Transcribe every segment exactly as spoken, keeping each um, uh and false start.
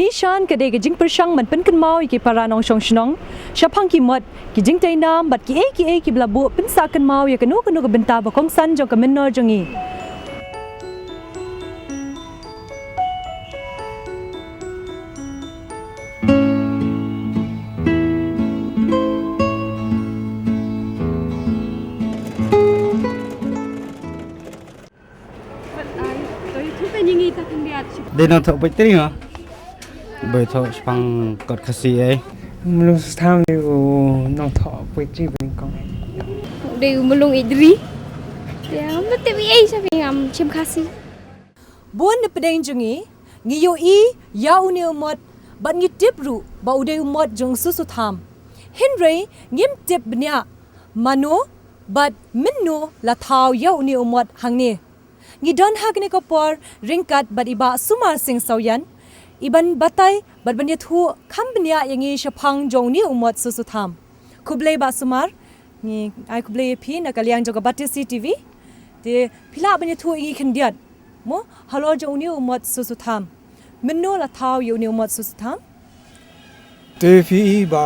Nishan ka dei ka jingpyrshang ban pynkynmaw ïa ki para nongshong shnong shaphang ki mot, ki jingtei nam bad kiei kiei kiba la buh pynsah kynmaw ïa kano kano ka bynta ba kongsan jong ka mynnor jong ngi. Dei nongthoh poetry nga. Bai thoh shaphang kot Khasi ei. Mlung Sustham dei u nongthoh poetry ba nyngkong ei. Dei u mlung ïeit ri. Ïa, mlung te ei shaphang ngam shim Khasi. Bun na pdeng jong ngi, ngi ïohi ïa une u mot bad ngi tip ruh ba u dei u mot jong u Susutham. Hynrei ngim tip bniah mano bad mynno la thaw ïa une u mot hangne. Ngi don ha kane ka por ryngkat bad i Bah Sumar Singh Sawian, i ban batai bad ban ïathuh kham bniah ïa ngi shaphang jong une u mot Susutham. Khublei Bah Sumar, ngi ai khublei ïa phi na ka liang jong ka Batesi T V. Te phi lah ban ïathuh ïa ngi khyndiat mo halor jong une u mot Susutham. Mynno la thaw ïa une u mot Susutham? Te phi i ba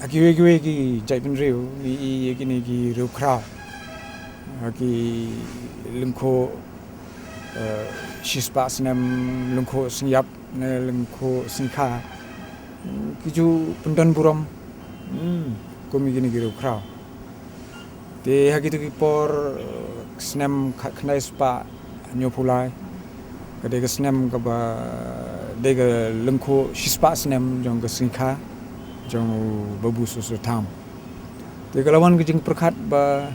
ha kiwei kiwei ki jaitbynriew ngi i ïa kine ki riewkhraw, ha ki lyngkhuh, eh, shispah snem, lyngkhuh sngewïap ne lyngkhuh sngewkha, ki ju pyndon burom, hmm, kum ïa kine ki riewkhraw. Te ha kito ki por, eh, snem khatkhyndai spah hynñiewphew lai, ka dei ka snem kaba dei ka lyngkhuh shispah snem jong ka sngewkha jong u Babu Susutham. Te ka la wan ka jingpyrkhat ba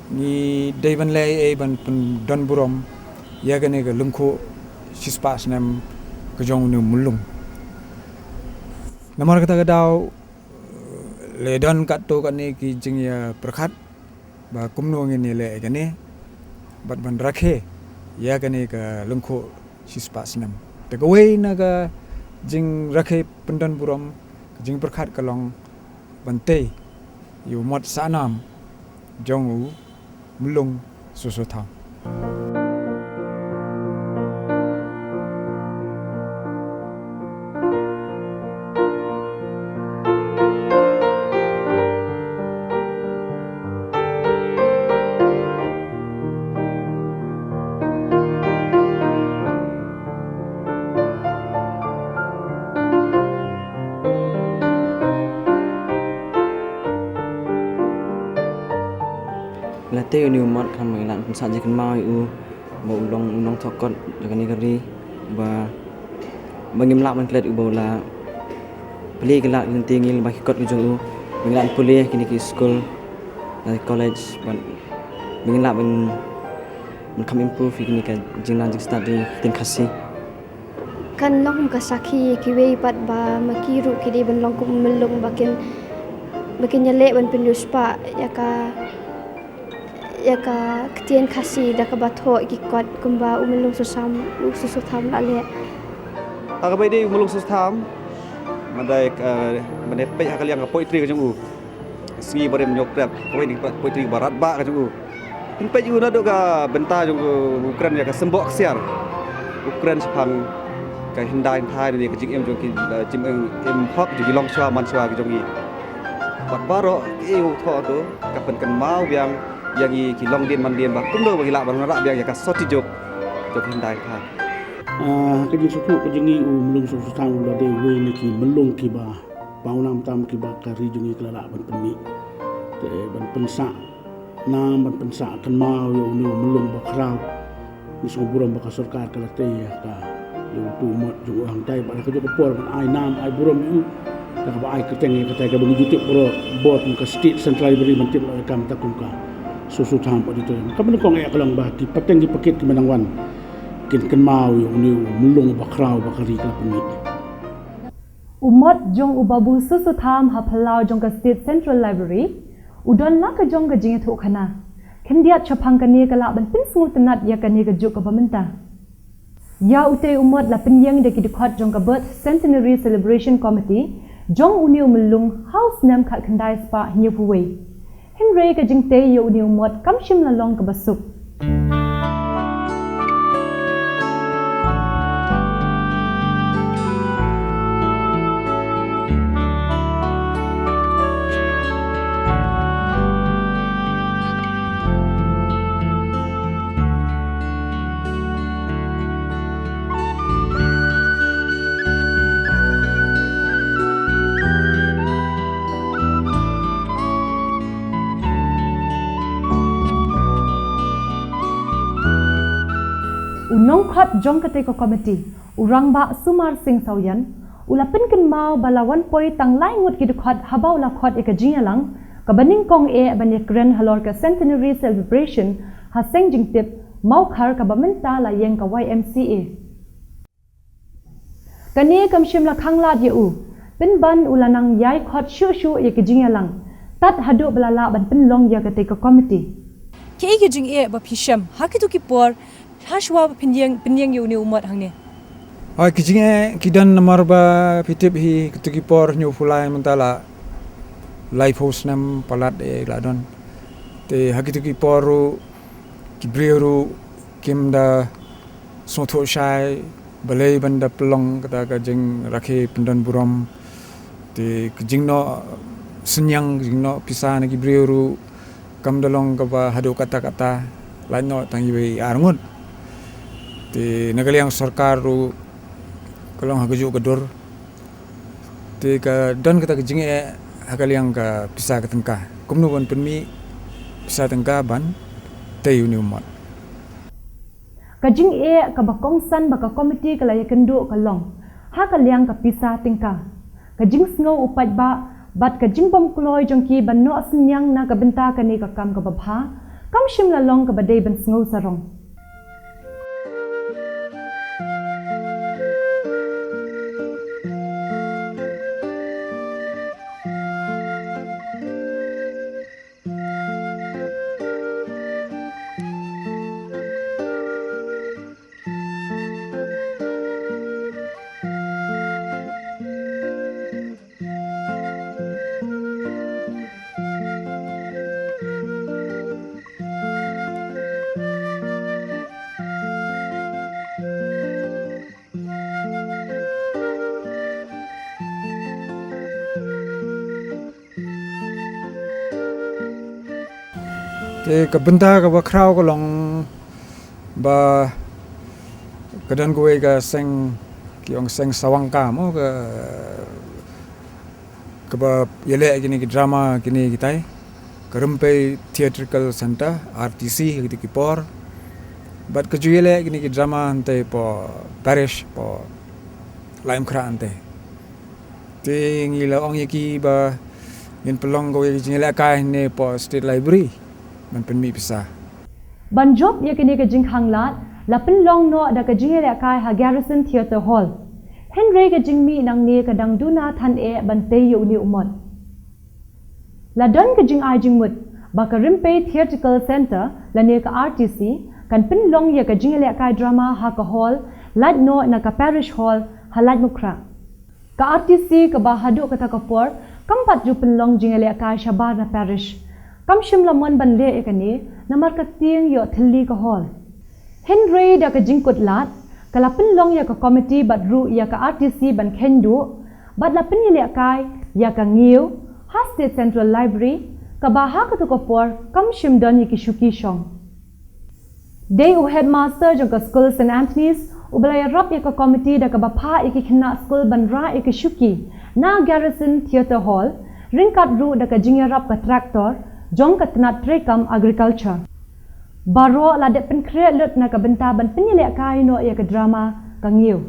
ngi dei ban leh ei ei ban pyndon burom ïa kane ka lyngkhuh shispah snem ka jong une u myllung. Namar kata ka daw, leh don katto katne ki jingïapyrkhat ba kumno ngin ïaleh ïa kane bad ban rakhe ïa kane ka lyngkhuh shispah snem. Te kawei na ka jingrakhe pyndon burom, ka jingpyrkhat ka long ban tei ïa u mot sahnam jong u Myllung Susutham. La tei ïa une u mot khnang ba ngin lah pynsah jingkynmaw ïa u ba u long u nongthoh kot jong kane ka ri, ba, ba ngim lah ban klet ïa u ba u la plie kylla ki lynti ngi lyngba ki kot ki jong u, ba ngin lah ban pule ha kine ki skul, ha ki college, ba, ba ngin lah ban, ban kham improve ïa kine ka jingnang jingstad jong ngi ka ktien Khasi. Kan long kum ka sakhi ïa kiwei pat ba ma ki ruh ki dei ban long kum u Myllung ba kin, ba kin ïaleh ban pynriewspah ïa ka, ïa ka ktien Khasi da kaba thoh ïa ki kot kumba u Myllung Susam, u Susutham la leh. Ha kaba ïadei u Myllung Susutham, ma dei, eh, ma dei peit ha ka liang ka poetry ka jong u. Sngi barim ñiewtrep, kawei na ki poetry ba radbah ka jong u. Phin peit ïa u naduh ka bynta jong u, u kren ïa ka symboh ksiar. U kren shaphang ka hyndai hynthai ne ka jingim jong ki, eh, jingim, im hok jong ki longshuwa manshuwa ki jong ngi. Bad baroh kaei u thoh to ka pynkynmaw biang ïa ngi ki longdien mandien ba kumno ba ngi lah ban wanrah biang ïa ka soti juk jong ki hyndai hynthai. Ah, ka jingsngewthuh ka jong ngi, u Myllung Susutham u la dei uwei na ki myllung kiba pawnam tam kiba ka ri jong ngi ka la lah ban pynmih. Te ban pynsah nam, ban pynsah kynmaw ïa une u Myllung Bakhraw. Ngi sngewburom ba ka sorkar ka la tei ïa ka, ïa uto u mot jong u hangtai bad ha kajuh ka por ban ai nam ai burom ïa u da kaba ai kyrteng ïa katai kaba ngi ju tip baroh bor kum ka State Central Library ban tip noh ïa ka mynta kum ka Susutham Auditorium. Kaba nyngkong eh ka long ba ki pateng ki pakit kiba nang wan kin kynmaw ïa une u Myllung Bakhraw ba ka ri ka la pynmih. U mot jong u Babu Susutham ha phyllaw jong ka State Central Library u don la ka jong ka jingïathuhkhana. Khyndiat shaphang kane ka lah ban pynsngewtynnat ïa kane ka juk kaba mynta. Ïa utei u mot la pynïeng da ki dkhot jong ka Birth Centenary Celebration Committee jong une u Myllung ha u snem khatkhyndai spah hynñiewphew wei. Hynrei ka jingtei ïa une u mot kam shym la long kaba suk. Kot jong katei ka komiti, u Rangbah Sumar Singh Sawian, u la pynkynmaw ba la wan poi tang lai ngut ki dkhot haba u la khot ïa ka jingïalang kaba nyngkong eh ban ïakren halor ka Centenary Celebration ha Seng Jingtip, Mawkhar, kaba mynta la ïeng ka Y M C A. Kane kam shym la khanglad ïa u, pynban u la nang ïai khot shuh shuh ïa ka jingïalang, tad haduh ba la lah ban pynlong ïa katei ka komiti. Kaei ka jingeh ba phi shem ha kito ki por, ha shuwa ba phin ïeng, phin ïeng ïa une u mot hangne? Oi, ki jingeh ki don namar ba phi tip hi, kito ki por hynñiewphew lai mynta la laiphew snem palat eh la don. Te ha kito ki por ruh ki briew ruh kim da sngewthuh shai balei ban da pynlong kata ka jingrakhe pyndon burom. Te ka jingnoh synñiang, ka jingnoh pisa na ki briew ruh kam da long kaba haduh katta katta, lait noh tang iwei i ar ngut. Te na ka liang sorkar ruh ka long ha kajuh ka dur. Te ka don kata ka jingeh ha ka liang ka pisa ka tyngka, kumno ban pynmih pisa tyngka ban tei ïa une u mot. Ka jingeh kaba kongsan ba ka komiti ka la ïakynduh ka long ha ka liang ka pisa tyngka, ka jingsngew u paidbah bad ka jingbym kloi jong ki ban noh synñiang na ka bynta kane ka kam kaba bha kam shym la long kaba dei ban sngew sarong. Te ka bynta kaba khraw ka long ba ka don kawei ka seng, ki ong seng Sawangka mo, ka, kaba ïaleh kine ki drama kine kitai, ka Rympei Theatrical Centre, R T C ha kito ki por. Bad ka ju ïaleh kine ki drama hangtei hapoh parish, hapoh Laitumkhrah hangtei. Te ngi la ong ïa ki ba ngin pynlong kawei ka jingïalehkai hangne hapoh State Library ban pynmih pisa. Ban jop ïa kane ka jingkhanglad, la pynlong noh da ka jingïalehkai ha Garrison Theatre Hall. Hynrei ka jingmih nangne ka dang duna than eh ban tei ïa une u mot. La don ka jingai jingmut ba ka Rympei Theatrical Centre lane ka R T C kan pynlong ïa ka jingïalehkai drama ha ka hall lait noh na ka Parish Hall ha Laitumkhrah. Ka R T C kaba haduh kata ka por kam pat ju pynlong jingïalehkai shabar na parish, kam shym la mon ban leh ïa kane namar ka tieng ïoh thylli ka hall. Hynrei da ka jingkut lad, ka la pynlong ïa ka komiti bad ruh ïa ka R T C ban kheiñ duh bad la pynïalehkai ïa ka Ngiew ha State Central Library, kaba ha katu ka por kam shym don ïa ki shuki shong. Dei u headmaster jong ka skul St Anthony's uba la ïarap ïa ka komiti da kaba phah ïa ki khynnah skul ban rah ïa ki shuki na Garrison Theatre Hall, ryngkat ruh da ka jingïarap ka tractor jong ka tnat treikam agriculture. Baroh la dep pynkhreh lut na ka bynta ban pynïalehkai noh ïa ka drama ka Ngiew.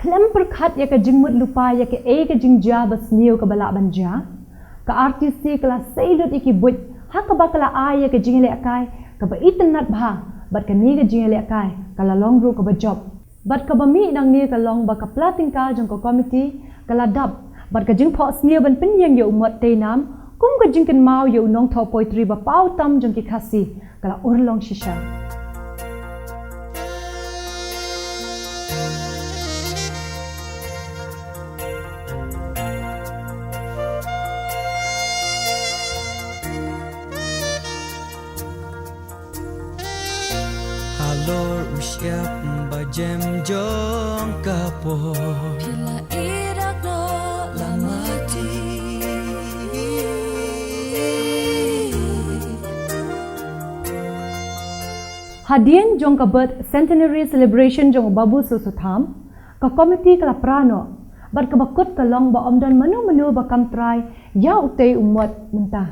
Khlem pyrkhat ïa ka jingmut lypa ïa kaei ka jingjia basniew kaba lah ban jia, ka R T C ka la sei lut ïa ki buit ha kaba ka la ai ïa ka jingïalehkai kaba itynnad bha, bad kane ka jingïalehkai ka la long ruh kaba jop. Bad kaba mih nangne ka long ba ka pla tyngka jong ka komiti ka la dap bad ka jingphohsniew ban pynïeng ïa u mot Teinam kum ka jingkynmaw ïa u nongthoh poetry ba paw tam jong ki Khasi ka la urlong shisha. Halor u shyiap ba jem jong ka por. Phi la ïa dak noh la mati. Hadien jong ka birth centenary celebration jong u Babu Soso Tham, ka komiti ka la pra noh bad kaba kut ka long ba ym don mano mano ba kam trai ïa utei u mot mynta.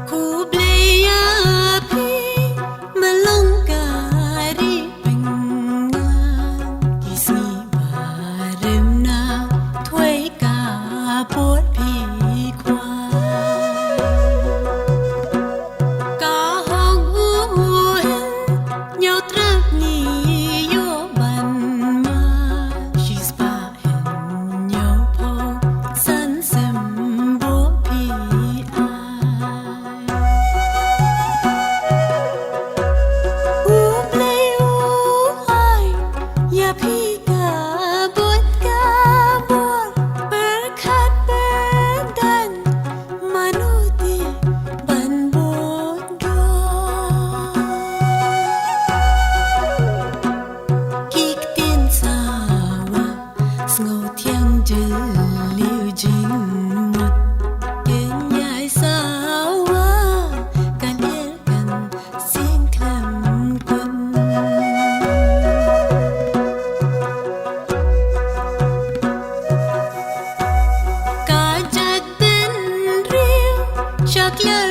Khublei ïa phi, malong ka ri pyngan, ki sngi barim na thwei ka bor phi kwai. Ka hong u hin, ñiaw trep ni ïoh ban ma, shi spah Ñiaw phew san sem bok phi ai. U Blei u ai ïa phi ka bor ka bor, pyrkhat pyrdan mano te ban bok dor. Ki ktien sawa Sngewthiang jylliew jingmut, kynjai sawa kan er kan sing khlem kun. Ka jaitbynriew shakliar